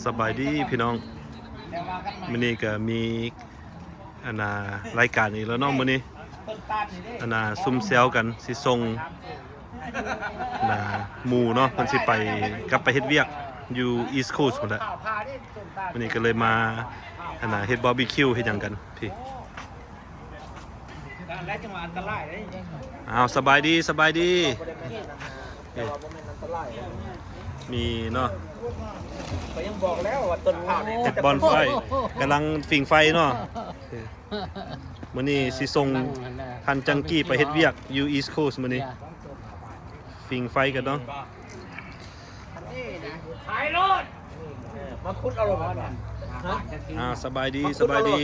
ສະບາຍດີພີ່ນ້ອງ ມື້ນີ້ກໍມີ ອັນນ່າ ລາຍການອີກແລ້ວເນາະ ມື້ນີ້ ອັນນ່າ ຊຸມແຊວກັນ ຊິສົ່ງ ອັນນ່າ ໝູ່ເນາະ ເພິ່ນຊິໄປ ກັບໄປເຮັດວຽກຢູ່ East Coast ພຸ້ນແຫຼະ ມື້ນີ້ກໍເລີຍມາ ອັນນ່າ ເຮັດບາບີຄິວເຮັດຫຍັງກັນພີ້. ອັນນັ້ນແຫຼະຈັ່ງວ່າອັນຕະລາຍເດ້. ອ້າວ ສະບາຍດີ ສະບາຍດີ. ແຕ່ວ່າບໍ່ແມ່ນອັນຕະລາຍ ມີເນາະ ຂ້ອຍຍັງບອກແລ້ວວ່າຕົ້ນພ້າວນີ້ ເຮັດບ່ອນໄຟ ກຳລັງຜິງໄຟເນາະ. ມື້ນີ້ຊິສົ່ງທ່ານຈັງກີ້ໄປເຮັດວຽກຢູ່ East Coast ມື້ນີ້ ຜິງໄຟກັນເນາະ. ຂາຍໂລດ ເອີ ມາຂຸດເອົາໂລດ ອ່າ ສະບາຍດີ ສະບາຍດີ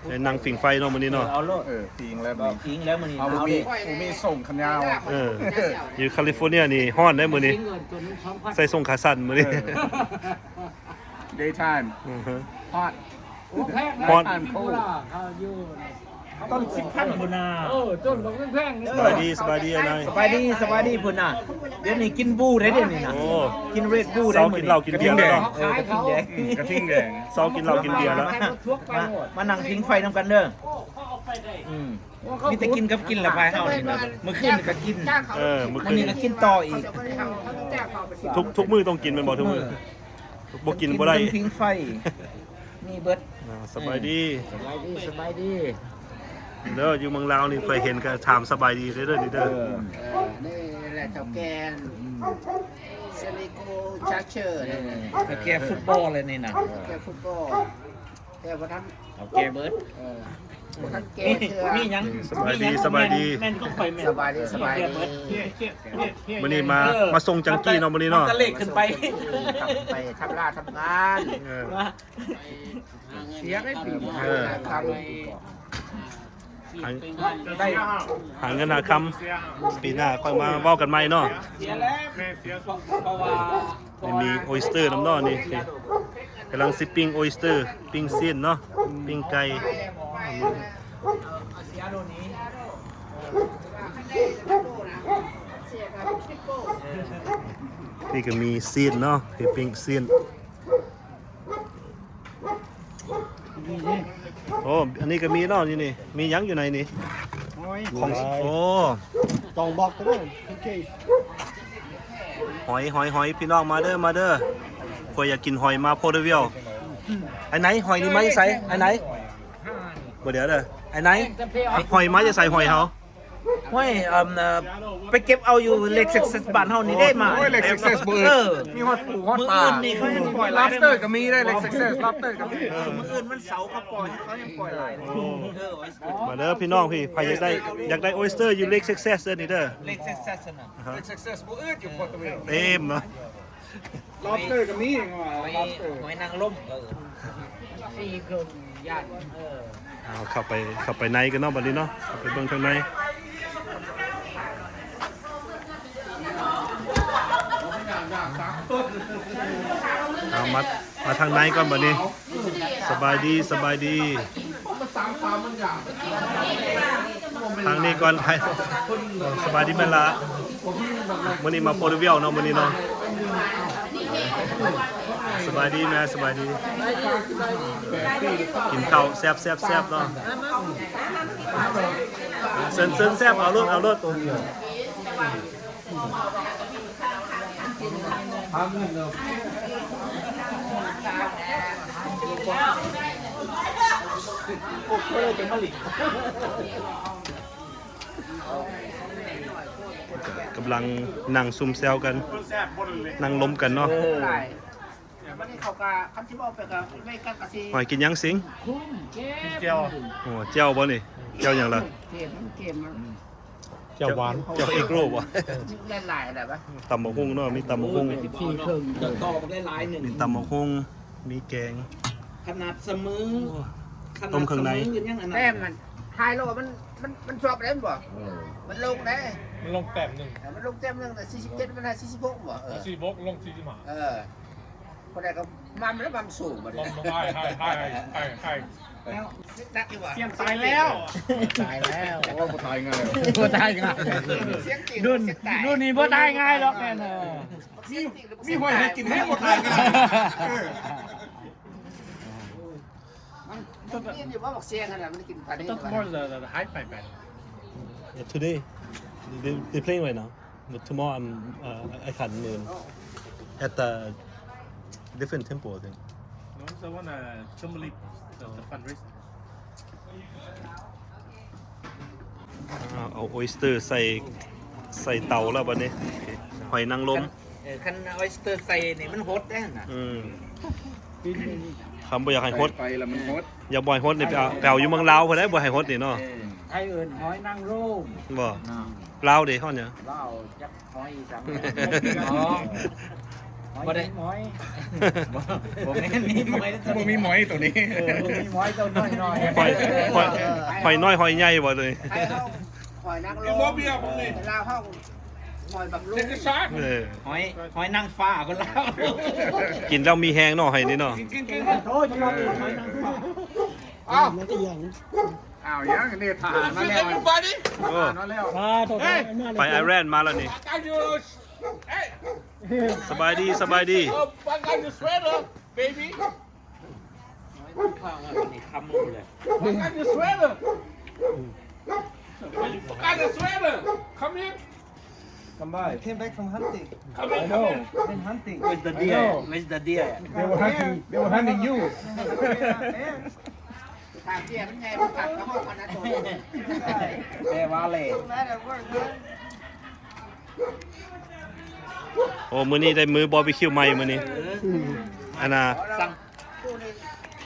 ໄດ້ນັ່ງຜິງໄຟເນາະມື້ນີ້ເນາະ ເອີ ເອົາໂລດ ເອີ ຝີງແລ້ວ ຝີງແລ້ວມື້ນີ້ ເອົາໂລດ ຜູ້ມີສົ່ງຂາຍາວ ເອີ ຢູ່ຄາລິຟໍເນຍນີ້ຮ້ອນເດ້ມື້ນີ້ ໃສ່ສົ່ງຂາສັ້ນມື້ນີ້ ເອີ Daytime ອືຮຶ Hot ໂອ້ ແພງ Hot ນະ Time Cold ເຂົາຢູ່ ຕົ້ນສິບພັນພຸ້ນນາ ເອີ ຕົ້ນບັກແພງໆ ນີ້ ສະບາຍດີ ສະບາຍດີອ້າຍນາຍ ສະບາຍດີ ສະບາຍດີພຸ້ນນາ ດຽວນີ້ກິນບູໄດ້ເດ້ນີ້ນະ ໂອ້ ກິນເຣດບູໄດ້ ເຊົາກິນເຫຼົ້າກິນເບຍແລ້ວເນາະ ເອີ ກະທິງແດງ ກະທິງແດງ ເຊົາກິນເຫຼົ້າກິນເບຍແລ້ວ ມາ ມານັ່ງຜິງໄຟນຳກັນເດີ ອືມ ມີແຕ່ກິນກັບກິນລະພາຍເຮົານີ້ນະ ມື້ຄືນກໍກິນ ເອີ ມື້ຄືນ ມື້ນີ້ກໍກິນຕໍ່ອີກ ທຸກ ທຸກມື້ຕ້ອງກິນແມ່ນບໍ່ ທຸກມື້ ບໍ່ກິນບໍ່ໄດ້ ກິນທັງຜິງໄຟ ມີເບິດ ອ່າ ສະບາຍດີ ສະບາຍດີ ສະບາຍດີ ເດີ ຢູ່ເມືອງລາວນີ້ ໃຜເຫັນກໍຖາມສະບາຍດີເດີ ນີ້ເດີ ເອີ ນີ້ແຫຼະເຖົ້າແກ່ ເຊລີໂກ ຊາເຊີ ເອີ ເຖົ້າແກ່ຟຸດບອລເລີຍນີ້ນະ ເຖົ້າແກ່ຟຸດບອລ ແຕ່ບໍ່ທັນ ເຖົ້າແກ່ເບິດ ເອີ ບໍ່ທັນແກ່ເທື່ອ ມີຫຍັງ ສະບາຍດີ ສະບາຍດີ ແມ່ນຂອງຂ້ອຍແມ່ນ ສະບາຍດີ ສະບາຍດີ ມື້ນີ້ມາ ເອີ ມາສົ່ງຈັງກີ້ເນາະ ມື້ນີ້ເນາະ ມັນກະເລກຂຶ້ນໄປ ເອີ ໄປທຳລາທຳງານ ເອີ ເສຍໄດ້ປີ ເອີ ຫາ ໄດ້ ຫາເງິນຫາຄຳ ປີໜ້າຄ່ອຍມາເວົ້າກັນໃໝ່ເນາະ ເສຍແລ້ວ ນີ້ມີໂອຍສເຕີນຳເນາະ ນີ້ ກຳລັງຊິປີ້ງໂອຍສເຕີ ປີ້ງຊີ້ນເນາະ ປີ້ງໄກ່ ນີ້ກໍມີຊີ້ນເນາະ ຊິປີ້ງຊີ້ນ ໂອ້ ອັນນີ້ກໍມີເນາະ ນີ້ ນີ້ ມີຫຍັງຢູ່ໃນນີ້ ຫອຍ ຂອງ ໂອ້ ສອງບັອກກໍໄດ້ ໂອເຄ ຫອຍ ຫອຍ ຫອຍ ພີ່ນ້ອງມາເດີ ມາເດີ ຂ້ອຍຢາກກິນຫອຍ ມາໂພເດວິລ ອັນໃດ ຫອຍນີ້ມາຈາກໃສ ອັນໃດ ບໍ່ ດຽວເດີ ອັນໃດ ຫອຍມາຈາກໃສ ຫອຍເຮົາ ຫ້ວຍ ອັນ ເອີ ໄປເກັບເອົາຢູ່ເລກເທັກຊັສບ້ານເຮົານີ້ເດ້ມາ ໂອ້ຍ ເລກເທັກຊັສບໍ່ອຶດ ເອີ ມີຮອດປູຮອດປາ ມື້ອື່ນນີ້ເຂົາຍັງປ່ອຍຫຼາຍ ລັອບສເຕີກໍມີເດ້ ເລກເທັກຊັສ ລັອບສເຕີກໍມີ ເອີ ມື້ອື່ນວັນເສົາເຂົາປ່ອຍ ເຂົາຍັງປ່ອຍຫຼາຍເດ້ ເອີ ໂອຍສເຕີ ມາເດີພີ່ນ້ອງພີ່ ໃຜຢາກໄດ້ ຢາກໄດ້ໂອຍສເຕີຢູ່ເລກເທັກຊັສເດີນີ້ເດີ ເລກເທັກຊັສນະ ເລກເທັກຊັສບໍ່ອຶດຢູ່ໂພເດວິລ ເຕັມເນາະ ລັອບສເຕີກໍມີ ຫອຍ ລັອບສເຕີ ຫອຍນາງລົມ ເອີ ສີ່ເຄິ່ງ ຢ້ານ ເອີ ເອົາ ເຂົ້າໄປ ເຂົ້າໄປໃນກັນເນາະ ບັດນີ້ເນາະ ເຂົ້າໄປເບິ່ງທາງໃນ ເອົາ ມາ ມາທາງໃນກ່ອນບັດນີ້ ສະບາຍດີ ສະບາຍດີ ທາງນີ້ກ່ອນ ສະບາຍດີແມ່ນລະ ມື້ນີ້ມາໂພເດວິລເນາະ ມື້ນີ້ເນາະ ສະບາຍດີແມ່ ສະບາຍດີ ກິນເຂົ້າແຊບໆໆເນາະ ເຊີນ ເຊີນແຊບ ເອົາໂລດ ເອົາໂລດ ກຳລັງນັ່ງຊຸມແຊວກັນ ນັ່ງລົມກັນເນາະ ເອີ ບັດນີ້ເຂົາກະ ຄັນຊິເວົ້າໄປກະ ເວກັນກະຊິ ຫອຍກິນຫຍັງສິງ? ແຈ່ວ ໂອ້ ແຈ່ວບໍ່ນີ້ ແຈ່ວຫຍັງລະ? ເກມ ເກມ ແຈ່ວຫວານ ແຈ່ວເອກໂລບໍ່? ຫຼາຍໆແຫຼະ ຕຳບັກຫຸ່ງເນາະ ມີຕຳບັກຫຸ່ງ ໂອ້ຍ ສິບສີ່ເຄິ່ງ ດອກບັກຫຼາຍໆໜຶ່ງ ມີຕຳບັກຫຸ່ງ ມີແກງ ຂະໜາດສະເໝີ ໂອ້ ຂະໜາດ ຕົ້ມເຄື່ອງໃນ ສະເໝີຍັງອັນນັ້ນ ແຕ້ມມັນ ຖ່າຍແລ້ວມັນ ມັນ ມັນຊອບໄດ້ແມ່ນບໍ່? ເອີ ມັນລົງໄດ້ ມັນລົງແຕ້ມໜຶ່ງ ເອີ ມັນລົງແຕ້ມໜຶ່ງ ແຕ່ສີ່ສິບເຈັດມັນໄດ້ສີ່ສິບຫົກບໍ່? ເອີ ສີ່ສິບຫົກລົງສີ່ສິບຫ້າ ເອີ ຜູ້ໃດກໍໝ່ຳແລ້ວໝ່ຳສູງບັດນີ້ ໝ່ຳ ໃຫ້ ໃຫ້ ໃຫ້ ໃຫ້ ໃຫ້ ແລ້ວ ໜັກຢູ່ຫວາ? ສຽງຕາຍແລ້ວ ຕາຍແລ້ວ ໂອ້ ບໍ່ຕາຍງ່າຍ ບໍ່ຕາຍງ່າຍ ສຽງຈິງ ລຸ້ນ ສຽງຕາຍ ລຸ້ນນີ້ບໍ່ຕາຍງ່າຍດອກແມ່ນ ມີ ມີຫອຍໃຫ້ກິນແຮງບໍ່ຕາຍງ່າຍ ເອີ ມັນ ມັນກິນຢູ່ບໍ່ ບັກສຽງຫັ້ນນະ ມັນກິນປານນີ້ That's more the, the, the high five band. Yeah, today they, they playing right now. But tomorrow I'm, uh, I can't learn at the different temple, I think. No, it's the one, uh, Kimberly, the, the fundraiser. ອາ ເອົາ oyster ໃສ່ ໃສ່ເຕົາແລ້ວບັດນີ້ ຫອຍນາງລົມ ເອີ ຄັນ oyster ໃສ່ນີ້ມັນຫົດເດ້ຫັ້ນນະ ອືມ ຄັນບໍ່ຢາກໃຫ້ຫົດ ໃສ່ໄປແລ້ວມັນຫົດ ຢາກບໍ່ໃຫ້ຫົດນີ້ ເອີ ໄປເອົາ ໄປເອົາຢູ່ເມືອງລາວພຸ້ນແຫຼະ ບໍ່ໃຫ້ຫົດນີ້ເນາະ ເອີ ໄທເອີ້ນຫອຍນາງລົມ ບໍ່ ລາວເດ ເຮົານີ້ ລາວຈັກ ຫອຍອີ່ສັງ ອໍ ບໍ່ໄດ້ ຫອຍ ບໍ່ ບໍ່ແມ່ນມີໝອຍ ບໍ່ມີໝອຍໂຕນີ້ ເອີ ບໍ່ມີໝອຍໂຕນ້ອຍໆ ຫອຍ ຫອຍ ຫອຍນ້ອຍຫອຍໃຫຍ່ບໍ່ໂຕນີ້ ໄທເຮົາຫອຍນາງລົມ ກິນບໍ່ເບຍພວກນີ້ ລາວເຮົາຫອຍບັກລຸງ ເອີ ຫອຍ ຫອຍນາງຟ້າຄົນລາວ ກິນແລ້ວມີແຮງເນາະ ຫອຍນີ້ເນາະ ກິນ ກິນ ກິນ ໂອ້ຍ ກິນແລ້ວມີຫອຍນາງຟ້າ ອ້າວ ອ້າວ ຍັງນີ້ ທະຫານມາແລ້ວ Everybody ໂອ້ ທະຫານມາແລ້ວ Hey ໄປໄອແລນມາແລ້ວນີ້ Hey ສະບາຍດີ ສະບາຍດີ Oh, pack on your sweater, baby. ນີ້ຄຳລົງເລີຍ Pack on your sweater. Pack on your sweater. Come in. Come by. I came back from hunting. Come in, I know. Come in. I've been hunting. Where's the deer? I know. Where's the deer? They were hunting, they were hunting you. ຖາມເດຍມັນໃຫຍ່ ມັນກັດເຂົ້າຫ້ອງມັນນະໂຕ ແຕ່ວ່າແຫຼະ Don't matter, we're good. ໂອ້ ມື້ນີ້ໄດ້ມື້ບາບີຄິວໃໝ່ມື້ນີ້ ອັນນ່າ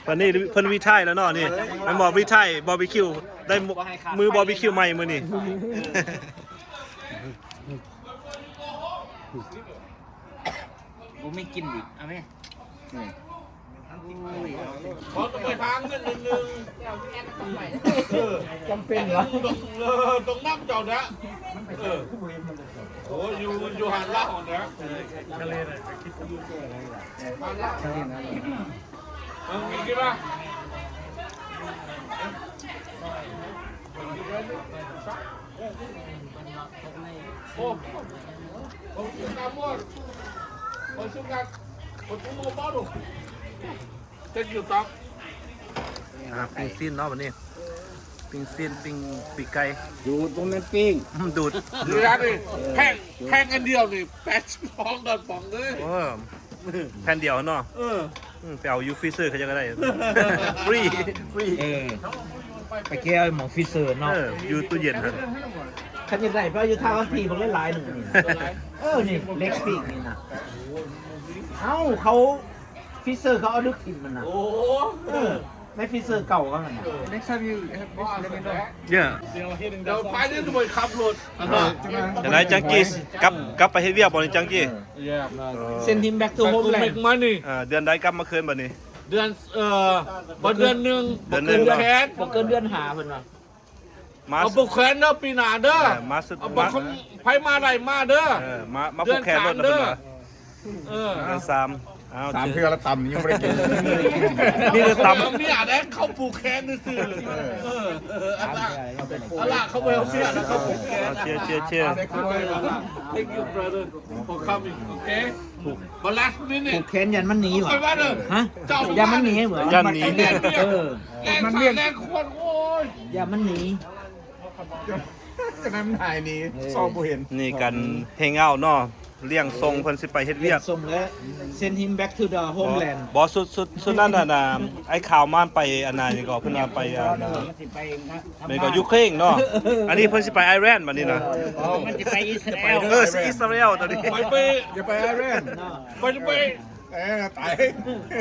ວັນນີ້ເພິ່ນຣີໄທແລ້ວເນາະນີ້ ແມ່ນບໍ່ ຣີໄທບາບີຄິວ ໄດ້ມື້ບາບີຄິວໃໝ່ມື້ນີ້ ບໍ່ມີກິນອີກ ເອົາແມ ອືມ ຂໍໄປທາງນັ້ນໜຶ່ງ ເອີ ຈຳເປັນຫວາ ຕ້ອງ ເອີ ຕ້ອງນຳເຈົ້ານະ ເອີ ໂອ້ ຢູ່ ຢູ່ຫັ້ນລະຫັ້ນນະ ເອີ ມີກິນບໍ່? Oh, oh, you got more. Oh, you got, oh, two more bottle. Take your time. ອ່າ ປີ້ງຊີ້ນເນາະບັດນີ້ ປີ້ງຊີ້ນ ປີ້ງ ປີ້ງໄກ່ ດູດ ບໍ່ແມ່ນປີ້ງ ອືມ ດູດ ດູດ ແພງ ແພງອັນດຽວນີ້ ແປດສິບສອງດອນປອງເອີຍ ໂອ້ ແຜ່ນດຽວເນາະ ເອີ ອືມ ໄປເອົາຢູ່ຟຣີເຊີເຂົາເຈົ້າກໍໄດ້ ຟຣີ ຟຣີ ເອີ ໄປແກ້ວໝໍງຟຣີເຊີເນາະ ເອີ ຢູ່ຕູ້ເຢັນຫັ້ນ ຄັນຢາກໄດ້ໄປເອົາຢູ່ທາງອັນທີບັກຫຼາຍໆໜຶ່ງນີ້ ເອີ ນີ້ເລັກປີກນີ້ນະ ເອົ້າ ເຂົາຟຣີເຊີເຂົາເອົາດຶກຖິ້ມມັນນະ ໂອ້ ເອີ ໃນຟຣີເຊີເກົ່າເຂົາຫັ້ນນະ Next time you have fish, let me know. Yeah. ດຽວໄປນີ້ໄປຂັບລົດ ເອີ ຈັ່ງໃດຈັງກີ້ ກັບ ກັບໄປເຮັດວຽກບໍ່ນີ້ຈັງກີ້? Yeah. Send him back to homeland. Make money. ເອີ ເດືອນໃດກັບມາຄືນບັດນີ້? ເດືອນ ເອີ ບໍ່ເດືອນໜຶ່ງ ເດືອນໜຶ່ງ ບໍ່ເກີນເດືອນ ບໍ່ເກີນເດືອນຫ້າເພິ່ນວ່າ ມາ ເອົາຜູ້ແຂນເດີປີໜ້າເດີ ເອີ ມາສຸດ ເອົາຜູ້ ມາ ໃຜມາໄດ້ມາເດີ ເອີ ມາ ມາຜູ້ແຂນລົດເດີ ເອີ ເດືອນສາມ ເອົາ ສາມເທື່ອລະຕຳຍັງບໍ່ໄດ້ກິນ ມີແຕ່ຕຳ ເມຍໄດ້ເຂົ້າຜູ້ແຂນຊື່ໆ ເອີ ເອີ ອັນລະ ອັນລະເຂົາບໍ່ເອົາເມຍລະເຂົ້າຜູ້ແຂນ ເຊຍ ເຊຍ ເຊຍ Thank you brother for coming, okay? ຜູ້ແຂນຢ້ານມັນໜີຫວາ? ຮະ? ຢ້ານມັນໜີຫວາ? ຢ້ານໜີ ເອີ ມັນວຽກ ຢ້ານມັນໜີ ຈະນັ້ນມັນຫາຍໜີ ເອີ ຊອກບໍ່ເຫັນ ນີ້ກັນ hang out ເນາະ ລ້ຽງສົ່ງເພິ່ນຊິໄປເຮັດວຽກ ລ້ຽງສົ່ງແລ້ວ send him back to the homeland ບໍ່ ຊຸດ ຊຸດ ຊຸດນັ້ນນະ ອ້າຍຂາວມານໄປອັນນັ້ນກໍ ເພິ່ນວ່າໄປອັນ ແມ່ນກໍຢູເຄຣນເນາະ ອັນນີ້ເພິ່ນຊິໄປໄອແລນບັດນີ້ນະ ເອີ ມັນຊິໄປອິດສະຣາແອລ ເອີ ຊິອິດສະຣາແອລຕອນນີ້ ໄປ ໄປ ຢ່າໄປໄອແລນ ໄປ ໄປ ເອີ ຕາຍ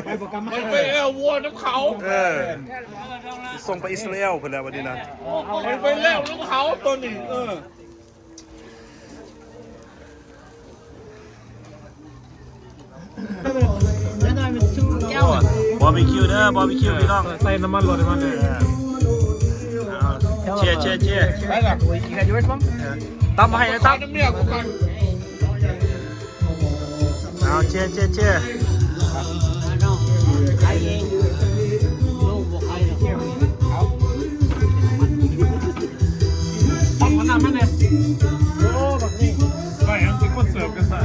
ໄປບໍ່ກັບມາ ໄປແລ້ວວັວນຳເຂົາ ເອີ ສົ່ງໄປອິດສະຣາແອລພຸ້ນແຫຼະບັດນີ້ນະ ໄປແລ້ວນຳເຂົາໂຕນີ້ ເອີ ບາບີຄິວເດີ ບາບີຄິວ ພີ່ນ້ອງ ໃສ່ນ້ຳມັນລົດໃຫ້ມັນເດີ ເຊຍ ເຊຍ ເຊຍ ໄປລະ ຕຳໃຫ້ ຕຳ ເອົາ ເຊຍ ເຊຍ ເຊຍ ຂາຍເອງ ໂລບໍ່ຂາຍດອກ ເອົາ ຕັ້ງມັນນຳມັນແດ່ ໂອ້ ບັກນີ້ ໄປອັນເປັນຄົນເສີບກັນຊະ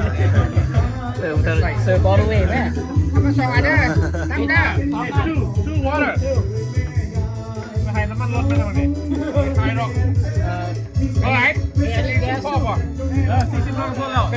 ເສີບ ເສີບ all the way ແມ່ ເອົາມາສອງອັນເດີ ຕັ້ງເດີ two two water ມາໃຫ້ນ້ຳມັນລົດໄປນຳນີ້ ຂາຍດອກ ເອີ ເທົ່າໃດ ສີ່ສິບ ພໍບໍ່ ເອີ ສີ່ສິບ ພໍແລ້ວ ໂອເຄ